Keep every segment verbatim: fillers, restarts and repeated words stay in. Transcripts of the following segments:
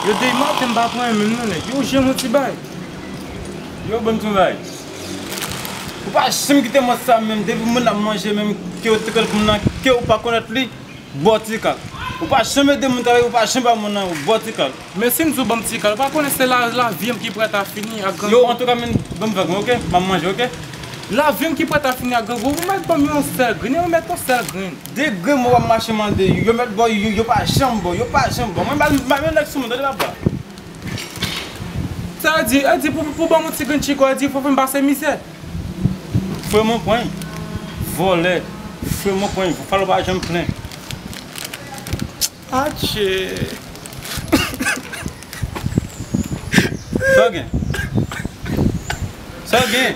Yo deyman ke m pa pran menm non nèg. Yo jwenn yon ti bay. Yo, ban m ti bay. Ou pa janm kite mwen sa menm. Depi moun ap manje menm, ke w te konn moun nan, ke w pa konèt li, bò ti kal. Ou pa janm ede moun travay, ou pa janm ba moun nan, bò ti kal. Men si m di w ban m ti kal, ou pa konnen se la, lavi m ki prèt a fini ak grangou. Yo, antouka, men, ban m vag mwen, oke? M ap manje, oke? Lavi m ki prèt a fini ak grangou, ou mèt ban m yon sèl grenn, ou mèt yon sèl grenn. De grenn mwen w ap mache mande, yo mèt ba w, yo, yo pa janm ba w, yo pa janm ba w. Mwen, m pa, m pa menm nèg sou moun, tande papa. Sa di, e di pou, pou ban m yon ti grenn chiko, e di fò fè m pase mizè. Frè mwen pran, vòlè. Frè mwen pran, falo pa janm plen. Atchè. Sa w gen? Sa w gen?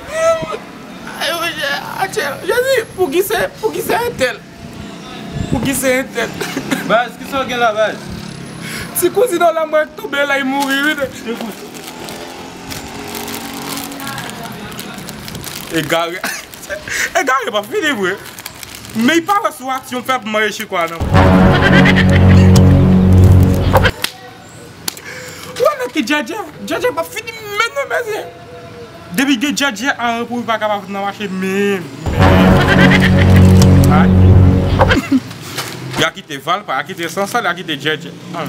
Ay, monchè, atchè, Jezi, pou ki se, pou ki se entèl? Pou ki se entèl? Baz, ki sa w gen la, baz? Ti kouzin w la mwen tonbe la, li mouri, wi, de. Egare. Egare pa fini vre. Men li pa wè sou aksyon fè pou manje chikwa, non. Ou wè nèg ki djèdjè? Djèdjè pa fini menm non, mesye. Depi gen djèdjè, anyen pou li pa kapab nan mache menm. Ay. Y a kite Valpa, y a kite Sansal, y a kite djèdjè. An.